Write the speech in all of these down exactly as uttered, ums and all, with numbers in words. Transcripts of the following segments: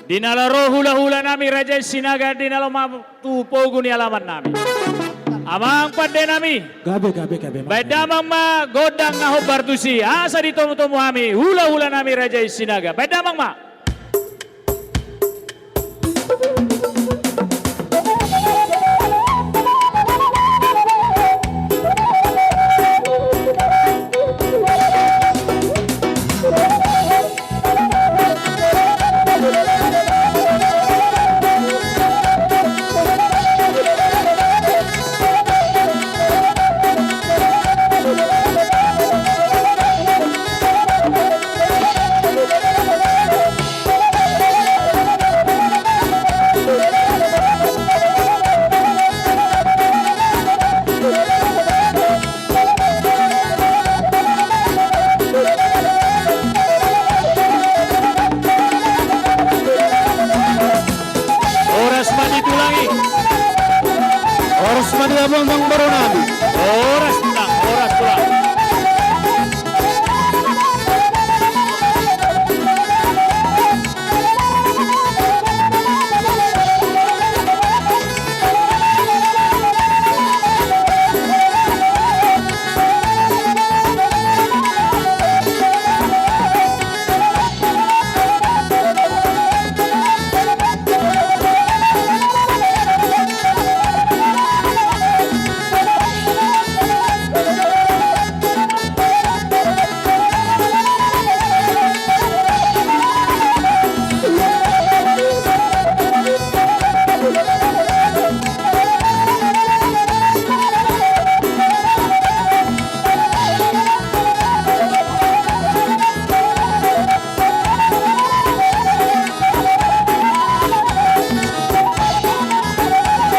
Di na laho ro hula-hula nami Raja i Sinaga, di na laho ma tu pogu ni alaman nami. Amang pande nami. Gabe, gabe, gabe, Amang. Baen damang ma gondang na hombar tusi, asa ditomu-tomu hami hula-hula nami Raja i Sinaga. Baen damang ma. Horas ma di tulang i. Horas ma di abang, Amang boru nami. Horas tulang, horas tulang.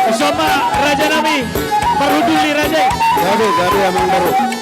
Ison ma raja nami, marhundul ni raja i. Gabe, gabe, Amang boru.